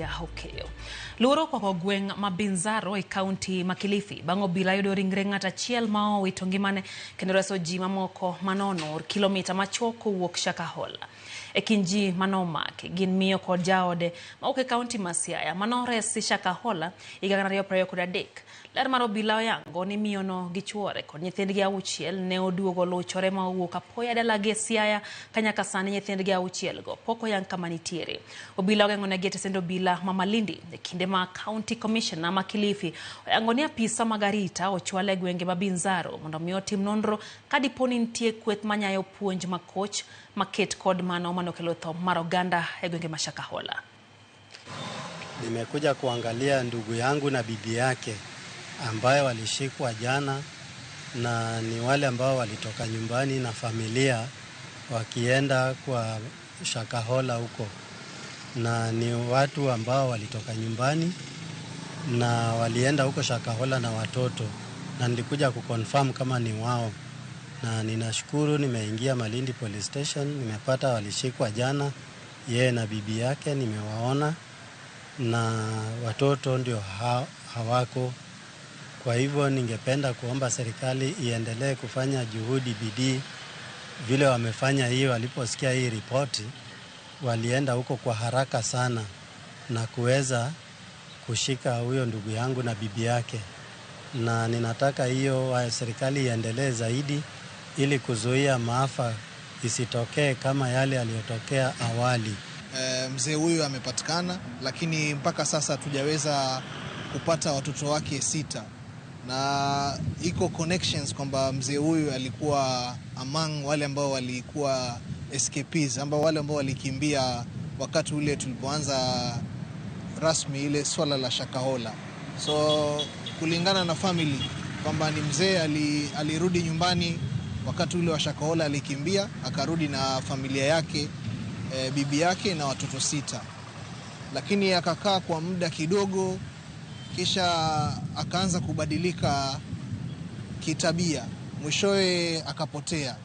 Okeyo. Luoro okwako gweng' ma Binzaro e kaunti ma Kilifi bang' obila yudo ringre ng'at achiel ma owito ngimane kendo reso ji mamoko manonur kilomita machuok kowuok Shakahola. E kind ji manomaki gin miyo kod jaode mawuok e kaunti ma Siaya manoresi Shakahola higa 2023. Ler mar obila oyango ni miyono gi chuore kod nyithindgi auchiel ne oduogo luchore ma owuok apoya dalagi e Siaya ka nyaka sani nyithindgi auchiel go pok oyang kama nitiere. Obila ogeng'onegi e tesend obila ma Malindi e kinde ma County Commissioner ma Kilifi oyango ni apisa mag arita ochwal e gwenge ma Binzaro mondo mi otim nonro ka dipo ni nitie kweth manyayo puonj makoch maket kod mano manokelo tho mar oganda e gwenge ma Shakahola. Nimekuja kuangalia ndugu yangu na bibi yake ambaye walishikwa jana, na ni wale ambao walitoka nyumbani na familia wakienda kwa Shakahola huko, na ni watu ambao walitoka nyumbani na walienda huko Shakahola na watoto, na nilikuja kuconfirm kama ni wao, na ninashukuru nimeingia Malindi Police Station, nimepata walishikwa jana, yeye na bibi yake nimewaona, na watoto ndio hawako. Kwa hivyo ningependa kuomba serikali iendelee kufanya juhudi, bidii vile wamefanya hii. Waliposikia hii ripoti walienda huko kwa haraka sana na kuweza kushika huyo ndugu yangu na bibi yake, na ninataka hiyo serikali iendelee zaidi ili kuzuia maafa isitokee kama yale yaliyotokea awali. Mzee huyu amepatikana, lakini mpaka sasa hatujaweza kupata watoto wake 6, na iko connections kwamba mzee huyu alikuwa among wale ambao walikuwa escapees, ambao wale ambao walikimbia wakati ule tulipoanza rasmi ile swala la Shakahola. So kulingana na family kwamba ni mzee alirudi nyumbani wakati ule wa Shakahola, alikimbia akarudi na familia yake, bibi yake na watoto 6, lakini akakaa kwa muda kidogo, kisha akaanza kubadilika kitabia, mwishowe akapotea.